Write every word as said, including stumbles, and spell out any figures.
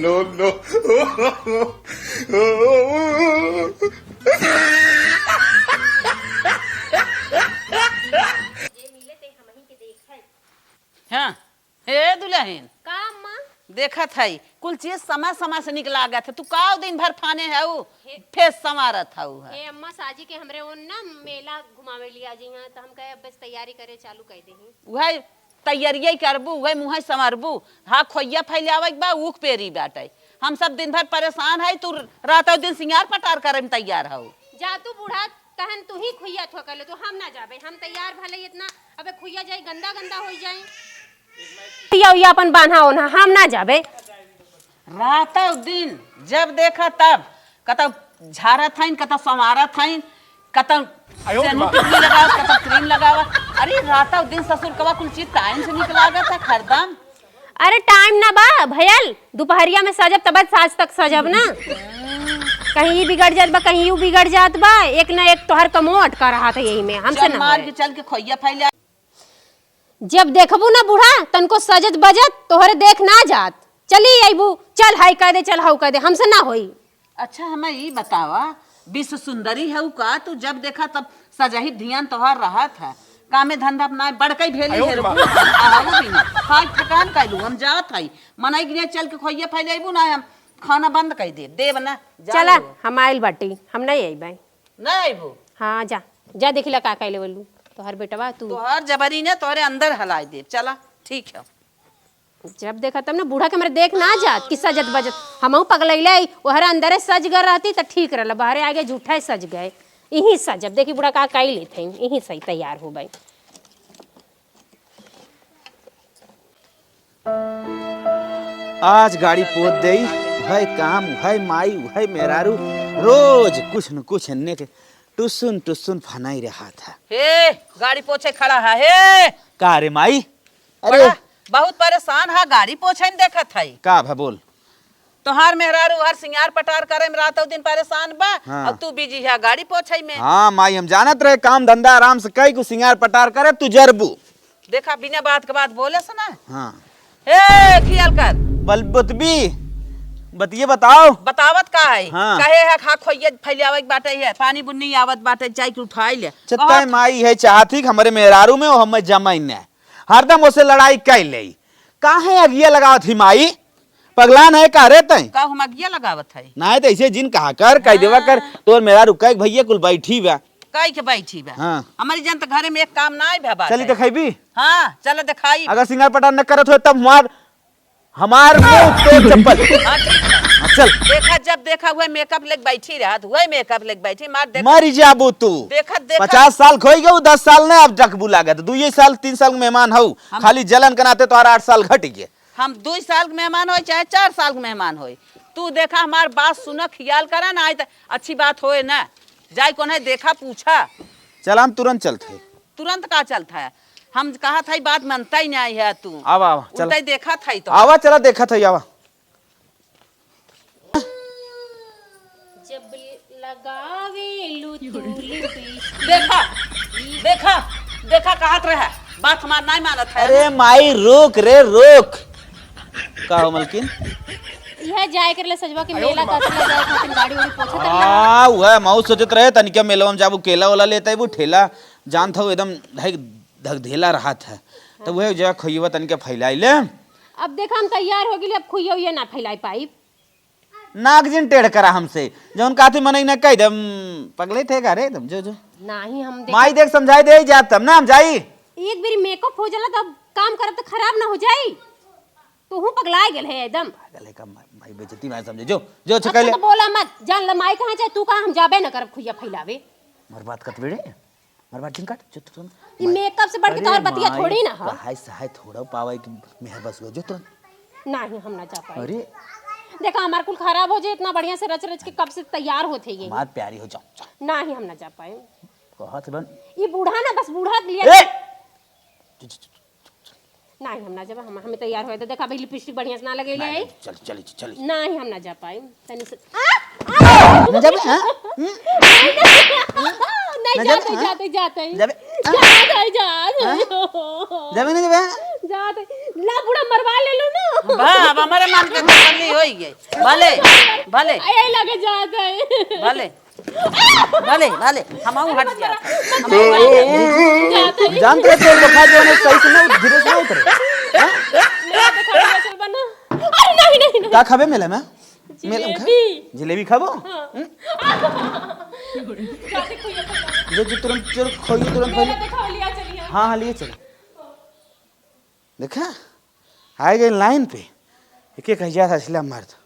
No, no। हाँ, हे दुलहिन। का अम्मा? देखत हई, कुल चीज समय समय से निक लागत है। तू काव दिन भर फाने हऊ, हे। फेस संवारत हऊ है। हे अम्मा, साजी के हमरे ओन ना मेला घुमावे लिया जी हाँ, तो हम कहे अब बस तैयारी करे चालू कर देही। उहे तैयारिये करबू, उहे मुँहे संवरबू। हाँ, खोइया फैलावे के बा, ऊख पेरी बाटे। हम सब दिन भर परेशान हई, तू रातौ दिन सिंगार पटार करे में तैयार हऊ। जा तू बूढ़ा, तहन तू ही खुइया थोकले, तो हम ना जाबे। हम तैयार भले इतना, अबे खुइया जाई, गंदा गंदा होई जाई। खुइया उइया अपन बान्हा ओन्हा, हम ना जाबे। रातौ दिन जब देखा तब, कतौ झारत हईन, कतौ संवारत हईन, कतौ आयो रे सेंधु माँ। टिकली लगावत, कतौ क्रीम लगावत। अरे रातौ दिन ससुर कवा कुल चीज टाइम से निक लागत है, हरदम। अरे टाइम ना बा भयल, दुपहरिया में सजब तब साँझ तक सजब ना। कहीं ई बिगड़ जात बा, कहीं ऊ बिगड़ जात बा, एक ना एक तोहर कमो अटका रहत है यही में, हमसे चल ना मार होए। के चल के खोइया फैला। जब देखबू ना बूढ़ा, तनको सजत बजत तोहरे देख ना जात। चली अइबू, चल हाई कह दे, चल हाउ कह दे, हमसे ना होई। अच्छा, हमें ई बतावा, विश्व सुंदरी हऊ का? तू जब देखा तब सजही धियान तोहार रहत है, कामे धंधा अपना बड़कई भेली आयो है रे रे माँ। बुआ, आहू भी ना। खाई थकान कैलू, हम जात हई, मनई गिने चल के खोइया फैलेबू ना, हम खाना बंद कर दे, देब ना, जा चला, लो। हम आइल बाटी, हम नहीं अइबे। ना अइबू? हाँ, जा, जा देखिला का कैले वल्लू, तोहर बेटवा तू। तोहर जबरी ने तोहरे अंदर हलाई देब, चला, ठीक है। जब देखा तब ना बूढ़ा के हमरे देख ना जात कि सजत बजत। हमहू पगलैले आई, ओहरे अंदरे सज गए रहती त ठीक रहल, बाहरे आगे झूठा ही सज गए। इही सजब, देखी बूढ़ा का काई लेत हैं, इही सही तैयार हो बाई। आज गाड़ी पोत देई, वह काम, वह माई, वह मेहरारू, रोज कुछ न कुछ एन्ने के टुसुन टुसुन फनाई रहा था। हे, गाड़ी पोछे खड़ा है, हे। का रे माई? अरे। बड़ा, बहुत परेशान हा, गाड़ी पोछे में देखत हई। का भा बोल? तोहार मेहरारू हर सिंगार पटार करे में रातौ दिन परेशान बा, हाँ। और तू बिजी है गाड़ी पोछे में। हाँ माई, हम जानत रहे काम धंधा आराम से कई को सिंगार पटार करे, तू जरबू। देखा, बिना बात के बात बोले से ना। हाँ। ए, खियाल कर। बल बतबी, बतिये बताओ। बतावत का है? हाँ। कहे है खा खोइये फैलावे के बाटे है, पानी बुन्नी आवत बाटे, जाई के उठाई ले। चत्ता और माई है चाहत ही कि हमरे मेहरारू में वो हमें जमाई ने। हरदम ओसे लड़ाई कइ लेई। काहे अगिया लगावत ही माई? पगलान है का रे तैं? का हम अगिया लगावत है? नाहीं त ऐसे जिन कहा कर, कह देवा कर, हाँ। तोर मेहरारू कह के भैया कुल बैठी बा। कह के बैठी बा। हाँ। हमरी जन त घरे में एक काम नाहीं भा बात चली है। देखैबी? हाँ, चल देखाई। अगर सिंगार पटार न करत हो तब हमार, हमार मुंह तोर चप्पल। हाँ, ठीक है। हाँ, चल। देखा जब देखा हुए मेकअप लेके बैठी रहत, हुए मेकअप लेके बैठी, मार देख। मरी जाबू तू। देखत देखत पचास साल खोई गऊ, दस साल न अब डकबू लागत। दुइये साल, तीन साल के मेहमान हऊ। हम खाली जलन के नाते तोहार आठ साल घट गए। हम दुई साल के मेहमान होई, चाहे चार साल के मेहमान होई, तू देखा हमार बात सुना, खियाल करा ना, आई त अच्छी बात होए ना। जाई कोने देखा, पूछा। चल, हम तुरंत चलत है। तुरंत का चलत है? हम कहा था, ई बात मनता ही नहीं है तू। आवा, आवा, चल। उल्टा ही देखा था ही तो। आवा, चला, देखा था, आवा। जब लगावेलू तू लिपस्टिक। देखा, देखा, देखा, कहत रहे, बात हमार नाहीं मानत है। अरे माई, रोक रे, रोक। का हो मलकिन? यह जाए कर ले सजवा के मेला का, जाए खातिर गाड़ी उड़ी पोछे करना। हाँ, वह मऊ सोचत रहे, तनिका मेलवा में जाबू, केला ओला लेते अइबू, ठेला, जानत हो, एकदम धक-, धकधेला रहत है। तो वह जगह खोइवा तनिका फैलाई ले। अब देखा, हम तैयार हो गइली, अब खोइया उइया ना फैलाई पाई। नाक जिन टेढ़ करा हमसे, जौन कहती मनई ना कह दे, हम पगले थे का रे एकदम, जो, जो। नाहीं, हम देख माई देख समझाई दे जात तब ना हम जाई। एक बेरी मेकअप हो जाला तब काम करब त खराब ना हो जाई। तू हूँ पगलाए गेल है एकदम। पागल है का माई, माई बेइज्जती माई समझे, जो, जो अच्छा अच्छा कहले। तो बोला मत, जान ल माई कहाँ जाए, तू कहाँ, हम जाबे ना करब खुइया फैलावे। मर बात कत बेड़े। हमार बात जिन काट, जो तुरंत ई माई, मेकअप से बढ़ के अरे तोहर बतिया माई, थोड़ी ना ह। कहाई सहाय थोड़ा पावे कि मेहर बस गो, जो तुरंत। नाहीं, हम ना जा पाए। अरे। देखा, हमार कुल खराब हो जाए, इतना बढ़िया से रच रच के कब से तैयार होत है ये। हमार प्यारी हो जाओ, जाओ। नाहीं, हम ना जा पाए। कहत बन। ई बूढ़ा ना, बस बूढ़ा के लिए। ए! जो, जो, जो, जो। नाहीं, हम ना जाबे, हम, हमें तैयार होए तो देखा भाई, लिपस्टिक बढ़िया से ना लगे ले आई। चल, चल, चल। नाहीं, हम ना जा पाई। तनी से, आ, आ, ना जाबे, हाँ? हम्म? नहीं ना जाते, जाबे, हाँ? जाते, जाते। जाबे, हाँ? जाते, जाते। हाँ? जाबे ना जाबे, हाँ? जात है। ला, बूढ़ा मरवा ले लो ना। बा, अब हमारे मन के तसल्ली होई गई। भले, भले। ए लगे जात है। भले। भले, भले, हम आऊ हट जात है। हम आऊ हट जात है। जात है। जानत है, तेल बखा जो है, सही से ना, धीरे से ना उतरे। हाँ? मेला देखा लिया चल बना। अरे नहीं, नहीं, नहीं। का खाबे मेला में? मेला में खा? जिलेबी। जिलेबी खाबो? हाँ। हम्म? जाते खोइया खा। जो, जो तुरंत, जो खोइया तुरंत मेला पहले। देखा लिया चलिए। हाँ, हाँ, लिए चलो। देखा, आ गए लाइन पे। एक एक हजार असला मर्द।